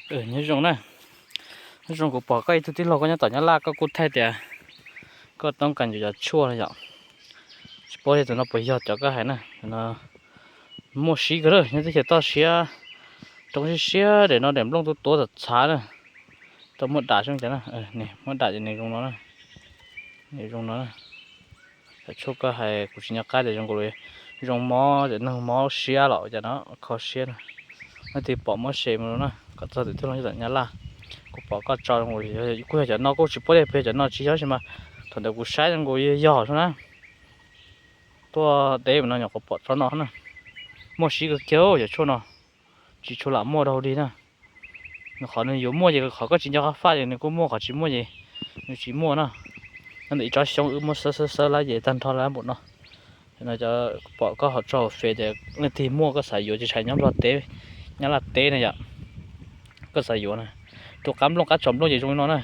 Nyob zoo na, nyob zoo, kuv pom koj ib tug tij laug koj nyob tom Nyab Laj koj kuj thaij tias koj toob kas ncum cov tshuaj no yom. Tsis paub tias tus no puas yog cov koj hais na, tus no muaj sib kawg na, nyob teb chaws toj siab, roob siab siab, daim no daim nplooj tuab tuab txav txhav na. Tau muaj dam xyoo cas na, muaj dam ces nws zoo no na, nws zoo no na. Cov tshuaj koj hais kuv tsis nco qab tias zoo nkaus li zoo mob cov neeg mob siab los cas no, kho siab na. Leej twg pom muab share mus na, kom txog tus tij laug nyob tom Nyab Laj. Kuv pom koj tso zoo nkaus, kuj yog cov no, kuj tsis paub tias puas yog cov no tsis yog sis mas thaum ntawd kuv saib zoo nkaus yog xwb na. Tuaj teb no nyuam qhuav pom tsob no na. Muaj sib kawg kiag cov tshuaj no, tsis tshua lam muaj dog dig na. Nws qhov nws yuav muaj ces qhov koj tsis nco qab faj ces nws kuj muaj, qhov tsis muaj ces nws tsis muaj na. Nyob ntawm ib tsob xyoob wb muab xawb xawb xawb lab ces tag nrho lab npaum no. No cov pom koj ho tso hauv Face tias leej twg muaj koj xav yuav ces tshais nyob Nplog teb, Nyab Laj teb na yom. Koj xav yuav na, tus qab nplooj qab tsos nplooj ces zoo li no na.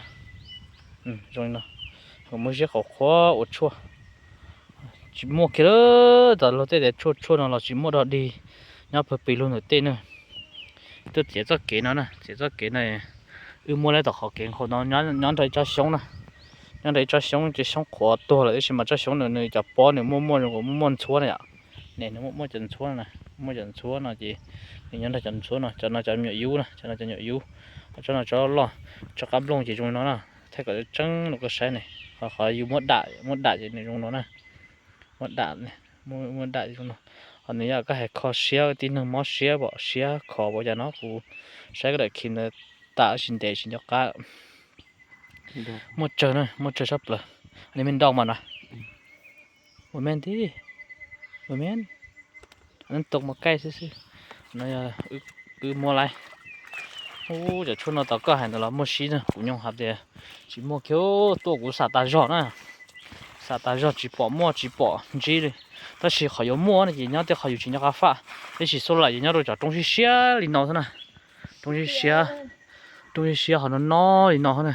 Zoo li no, muaj ziab qhuav qhuav ua tshuaj. Tsis muaj kiag lawm, tas luag tej tias tshuaj tshuaj no los tsis muaj dog dig nyob pawg pes lug ntawm tej na. Tuaj txiav txoj kev no na, txiav txoj kev no, wb muab lawm tom qhov kev nqhaus no nyob nrog ib tsob xyoob na. Nyob nrog ib tsob xyoob, ces xyoob qhuav tuag lawm tab sis mas tsob xyoob nws cov pob nws muaj muaj zoo nkaus muaj muaj ntxhuab na yom. Ne nws muaj muaj cov ntxhuab na, muaj cov ntxhuab no ces nws nyob nrog cov ntxhuab no, cov no cov me nyuam yub na, cov no cov me nyuam yub. Ho tsob no tsob loj, tsob qab nplooj ces zoo li no na. Thaij kom tseeb rau koj saib ne, qhov qhov yus muab dam, muab dam ces nws zoo no na. Muab dam, muab dam zoo no. Ho nws yog koj hais kho siab, tib neeg mob siab pom siab kho pom cas no kuv saib koj daim khi ntawd tas tsis ntev tsis nco qab. Muaj tsawg na, muaj tsawg sab plaws. Ni me ntau mas na. Ua me ntij, ua me, tus mas kaij xwb xwb. No yog wb muab lawm. Ub, cov tshuaj no tau koj hais ntawd los muaj sib na, kuv nyoo hais tias tsis muaj kiag, tuaj kuv xam tas zog na. Xam tas zog tsis pom muaj tsis pom ntsib li. Tab sis qhov yuav muaj no ces nyob tej qhov yus tsis nco qab faj, tab sis xub lam ces nyob rau cov roob siab siab li no xwb na. Roob siab siab, roob siab siab ho no no li no na.